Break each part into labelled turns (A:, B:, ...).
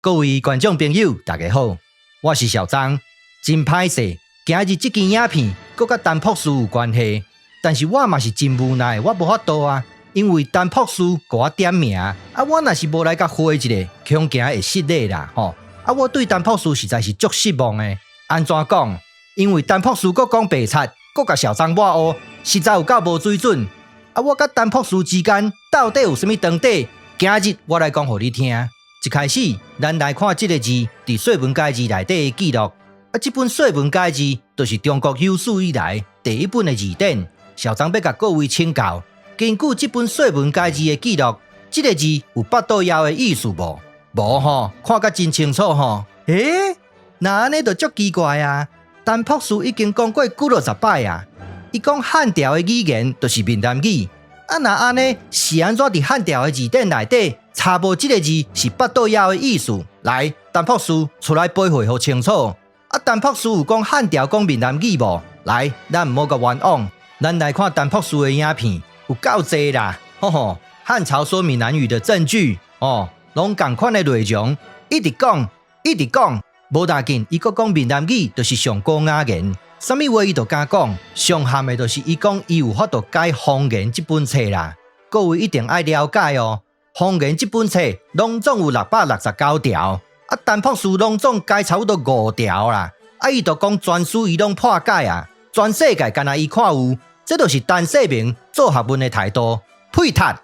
A: 各位觀眾朋友，大家好，我是小張。真歹勢，今日這支影片閣佮陳博士有關係，但是我嘛是真無奈，我無法度啊，因為陳博士予我點名，啊，我若是無來共回一下，恐驚會失禮啦，吼！啊，我對陳博士實在是足失望的。按怎講？因為陳博士閣講白賊，閣共小張抹烏，實在有夠無水準。啊，我佮陳博士之間到底有啥物長短？今日我來講予你聽。一開始，咱來看這個字佇《說文解字》內底的記錄。啊，這本《說文解字》就是中國有史以來第一本的字典。小張欲共各位請教，根據這本《說文解字》的記錄，這個字有腹肚枵的意思無？無吼，看甲真清楚吼。欸，那按呢就足奇怪啊！陳博士已經講過幾落十擺啊，伊講漢朝的語言就是閩南語。啊，若按呢是按怎佇漢朝的字典內底查無這個字是腹肚枵的意思？來，陳博士出來回答予清楚。啊，陳博士有講漢朝講閩南語無？來，咱毋好共冤枉，咱來看陳博士的影片，有夠濟啦，吼吼，漢朝說閩南語的證據哦，攏仝款的內容，一直講，一直講，無要緊，伊閣講閩南語就是上古雅言，啥物話伊都敢講，上譀的就是伊講伊有法度解方言這本冊啦，各位一定愛了解哦，方言這本冊攏總有669條。啊，陳博士攏總解差不多五條啦，啊，伊就講全書伊攏破解啊，全世界干焦伊看有，這就是陳世明做學問的態度，屁窒！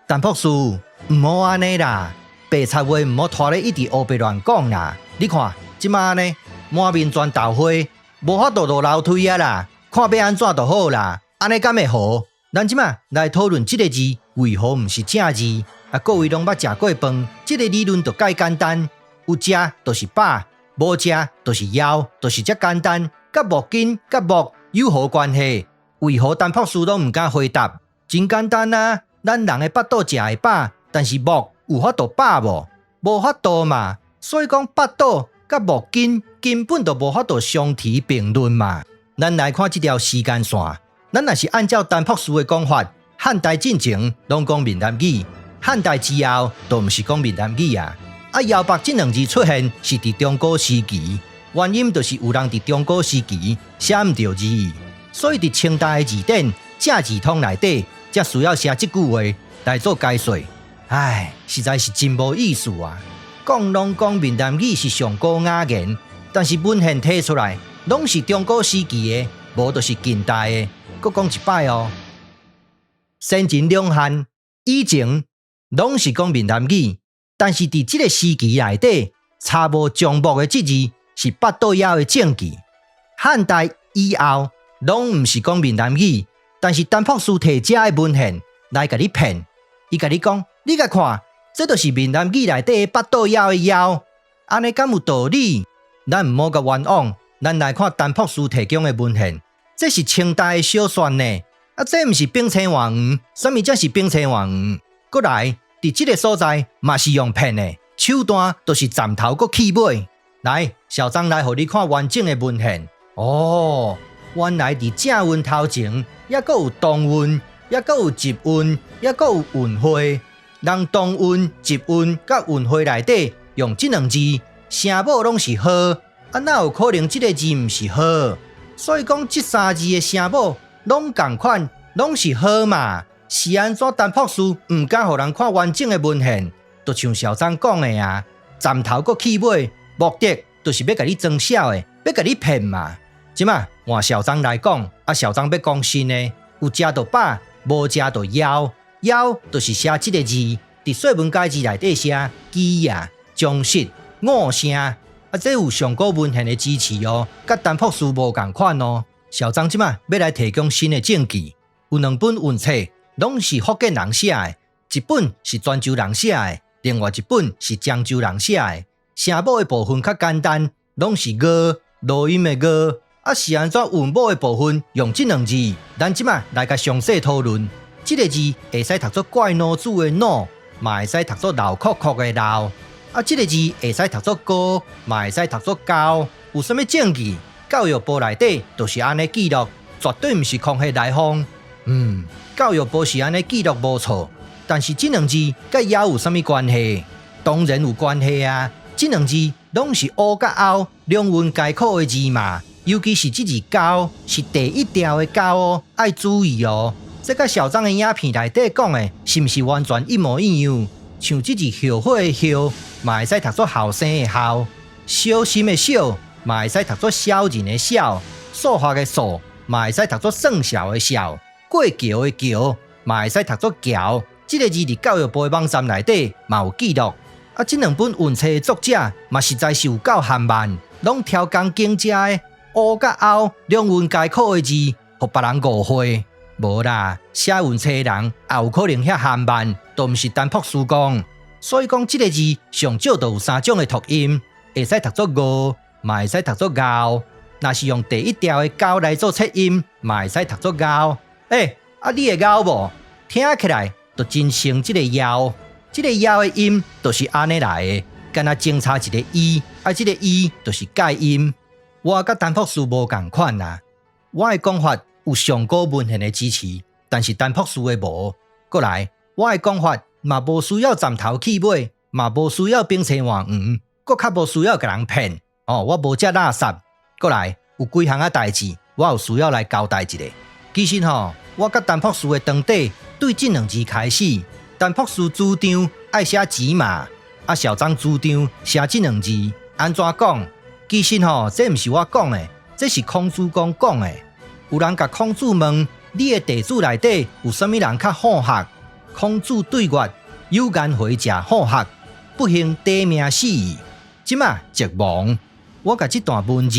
A: 陳博士，毋好按呢啦，白賊話毋好拖咧一直烏白亂講啦。你看，這馬按呢，滿面全豆花，無法度落樓梯啊啦，看欲按怎就好啦，按呢敢會好？咱這馬來討論這個字為何毋是正字？啊，各位攏捌食過飯，這個理論就蓋簡單。有食就是飽，無食就是枵，就是遮簡單。佮木筋佮木有何關係？為何陳博士攏毋敢回答？真簡單啊，咱人的腹肚食會飽，但是木有法度飽無？無法度嘛。所以講腹肚佮木筋根本就無法度相提並論嘛。咱來看這條時間線，咱若是按照陳博士的講法，漢代進前攏講閩南語，漢代之後就毋是講閩南語啊。啊，枵腹這兩字出現是佇中古時期，原因就是有人佇中古時期寫毋著字，所以佇清代的字典《正字通》內底，才需要寫這句話來做解說。唉，實在是真無意思啊！講攏講閩南語是上古雅言，但是文獻提出來攏是中古時期的，無就是近代的。閣講一擺哦，先秦兩漢以前攏是講閩南語。但是佇這個時期內底，查無帳目的這字是腹肚枵的證據。漢代以後攏毋是講閩南語，但是陳博士提遮的文獻來共你騙，伊共你講，你共看，這就是閩南語內底的腹肚枵的枵，按呢敢有道理？咱毋好共冤枉，咱來看陳博士提供的文獻，這是清代的小說呢，啊，這毋是反青換黃，啥物才是反青換黃？閣來。佇這個所在嘛是用騙的，手段就是站頭閣去尾。來，小張來予你看完整的文獻。哦，原來佇正韻頭前，猶閣有同韻，猶閣有集韻，猶閣有韻會。人同韻、集韻佮韻會內底用這兩字，聲母攏是呵，啊，哪有可能這個字毋是呵？所以講這三字的聲母攏仝款，攏是呵嘛。是按怎陳博士毋敢予人看完整的文獻，就像小張講的啊，站頭閣去尾，目的就是欲共你裝痟的，欲共你騙嘛。這馬換小張來講，啊，小張欲講新的，有食就飽，無食就枵，枵就是寫這個字，佇《說文解字》內底寫飢啊、將食、餓聲，啊，這有上古文獻的支持哦，佮陳博士無仝款哦。小張這馬欲來提供新的證據，有兩本韻冊。攏是福建人寫的，一本是泉州人寫的，另外一本是漳州人寫的。聲母的部分較簡單，攏是𠊎，濁音的𠊎。啊，是按怎韻母的部分用這兩字？咱這馬來共詳細討論。這個字會使讀做怪腦子的腦，嘛會使讀做流殼殼的流。啊，這個字會使讀做高，嘛會使讀做高。有啥物證據？教育部內底就是按呢記錄，絕對毋是空穴來風。教育部是按呢記錄無錯，但是這兩字佮枵有啥物關係？當然有關係啊！這兩字攏是烏佮甌兩韻皆可的字嘛，尤其是這字溝是第一調的溝哦，愛注意哦。這佮小張的影片內底講的，是毋是完全一模一樣？像這字後悔的後，嘛會使讀做後生的後；小心的小，嘛會使讀做小人的小；數學的數，嘛會使讀做算數的數；過橋的橋，嘛會使讀做橋。這个字佇教育部的網站內底嘛有記錄。啊，這兩本韻冊的作者嘛實在是有夠含慢，攏挑工揀遮的烏佮甌兩韻皆可的字，予別人誤會。無啦，寫韻冊的人也有可能遐含慢，都毋是陳博士講。所以講，這个字上少就有三種的讀音，會使讀做傲，嘛會使讀做𠢕。若是用第一調的溝來做切音，嘛會使讀做𠢕。欸，啊，你會𠢕無？聽起來就真像這个枵，這个枵的音就是按呢來的，敢若前插一个伊，啊，這个伊就是介音。我佮陳博士無仝款啦，我的講法有上古文獻的支持，但是陳博士的無。過來，我的講法嘛無需要顫頭去尾，嘛無需要兵車換黃，閣較無需要共人騙。哦，我無遮垃圾。過來，有幾項仔代誌，我有需要來交代一下。其實吼，我佮陳博士的長短對這兩字開始，陳博士主張愛寫錢嘛，啊小張主張寫這兩字，按怎講？其實吼，這毋是我講的，這是孔子公講的。有人共孔子問：你的弟子內底有啥物人較好學？孔子對曰：有顏回者好學，不幸短命死矣。這馬絕望。我共這段文字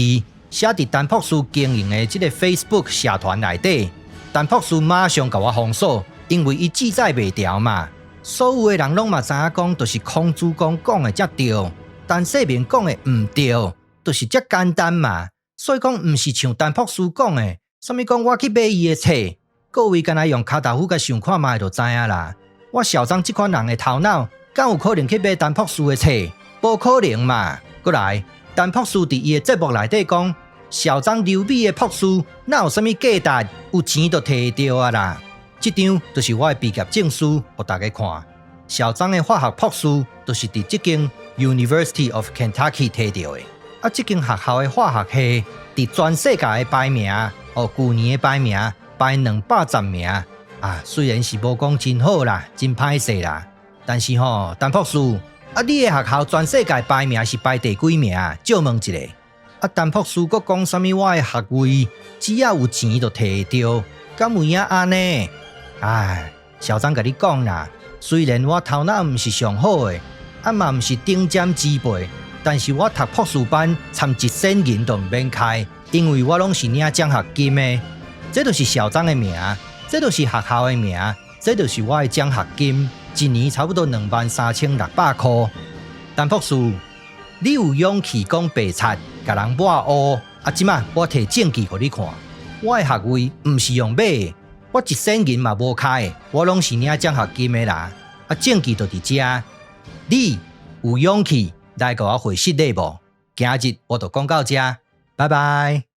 A: 寫佇陳博士經營的這个 Facebook 社團內底，陳博士馬上共我封鎖，因為伊記載袂牢嘛。所有的人攏嘛知影講，就是孔子公講的才對，陳世明講的毋對，就是遮簡單嘛。所以講，毋是像陳博士講的，啥物講我去買伊的冊，各位干焦用跤頭趺共想看覓就知影啦。我小張這款人的頭腦，敢有可能去買陳博士的冊？無可能嘛。閣來，陳博士佇伊的節目內底講，小張留美的博士，哪有啥物價值？有錢就提會著啊啦！這張就是我的畢業證書，予大家看。小張的化學博士，就是佇這間 University of Kentucky 提著的。啊，這間學校的化學系，佇全世界的排名，哦，舊年的排名排210名。啊，雖然是無講真好啦，真歹勢啦，但是吼，陳博士，啊，你的學校全世界排名是排第幾名？借問一下。啊，陳博士閣講啥物？我的學位只要有錢就提會著，敢有影按呢？唉，小張共你講啦，雖然我頭腦毋是上好的，啊嘛毋是頂尖之輩，但是我讀博士班參一仙銀都毋免開，因為我攏是領獎學金的。這就是小張的名，這就是學校的名，這就是我的獎學金，一年差不多23,600箍。陳博士，你有勇氣講白賊，共人抹烏？啊，這馬我提證據予你看，我的學位毋是用買的，我一仙銀嘛無開，我攏是領獎學金的啦。啊，證據就佇遮，你有勇氣來共我回失禮無？今日我就講到遮，拜拜。